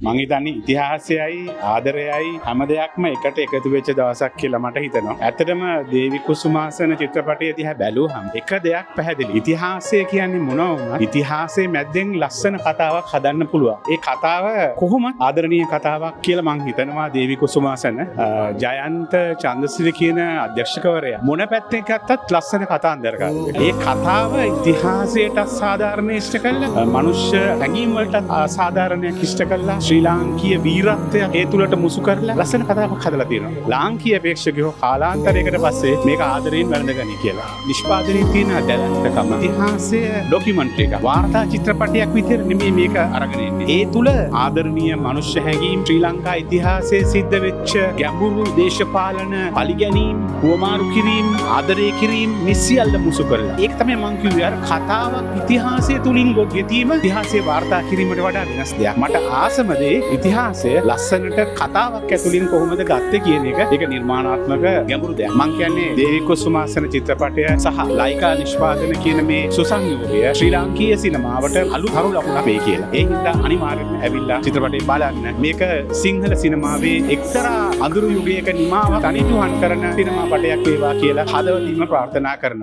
මං හිතන්නේ ඉතිහාසයයි ආදරයයි හැම දෙයක්ම එකට එකතු වෙච්ච දවසක් කියලා මට හිතෙනවා. ඇත්තටම දේවි කුසුමාසන චිත්‍රපටය දිහා බැලුවහම එක දෙයක් පැහැදිලි. ඉතිහාසය කියන්නේ මොනවා වුණත් ඉතිහාසයේ මැද්දෙන් ලස්සන කතාවක් හදන්න පුළුවන්. ඒ කතාව කොහොමත් ආදරණීය කතාවක් කියලා මං හිතනවා. දේවි කුසුමාසන ජයන්ත චන්ද්‍රසිරි කියන අධ්‍යක්ෂකවරයා මොන පැත්තෙන් ගත්තත් ලස්සන කතාන්දරකාරයෙක්. ඒ කතාව ඉතිහාසයටත් සාධාරණය ඉෂ්ට කළා, මනුෂ්‍ය හැඟීම් වලටත් අසාධාරණයක් ඉෂ්ට කළා, ශ්‍රී ලාංකීය වීරත්වය ඒ තුලට මුසු කරලා ලස්සන කතාවක් හදලා තියෙනවා. ලාංකීය ප්‍රේක්ෂකයෝ කාලාන්තරයකට පස්සේ මේක ආදරයෙන් වැළඳගනි කියලා. නිෂ්පාදනයේ තියෙන දැවැන්තකම, ඉතිහාසය ඩොකියුමන්ටරි එකක්. වාර්තා චිත්‍රපටයක් විදිහට නෙමෙයි මේක අරගෙන එන්නේ. ඒ තුල ආදරණීය මනුෂ්‍ය හැඟීම්, ශ්‍රී ලංකා ඉතිහාසයේ සිද්ධ වෙච්ච ගැඹුරු දේශපාලන පලිගැනීම්, හුවමාරු කිරීම්, ආදරය කිරීම් මේ සියල්ල මුසු කරලා. ඒක තමයි මං කිව්වේ, අර කතාවක් ඉතිහාසය තුලින් ගෙතීම ඉතිහාසය වාර්තා කිරීමට වඩා වෙනස් දෙයක්. මට ආසම දේ ඉතිහාසය ලස්සනට කතාවක් ඇතුලින් කොහොමද ගත්තේ කියන එක. ඒක නිර්මාණාත්මක ගැඹුරු දෙයක්. මං කියන්නේ දේවි කුසුමාසන චිත්‍රපටය සහ ලයිකා නිෂ්පාදන කියන මේ සුසංයෝගය ශ්‍රී ලාංකීය සිනමාවට අලුත් තරු ලකුණක් වෙයි කියලා. ඒ හින්දා අනිවාර්යයෙන්ම ඇවිල්ලා චිත්‍රපටය බලන්න. මේක සිංහල සිනමාවේ එක්තරා අඳුරු යුගයක නිමාවක් අනිටුහන් කරන සිනමා පටයක් වේවා කියලා හදවතින්ම ප්‍රාර්ථනා කරනවා.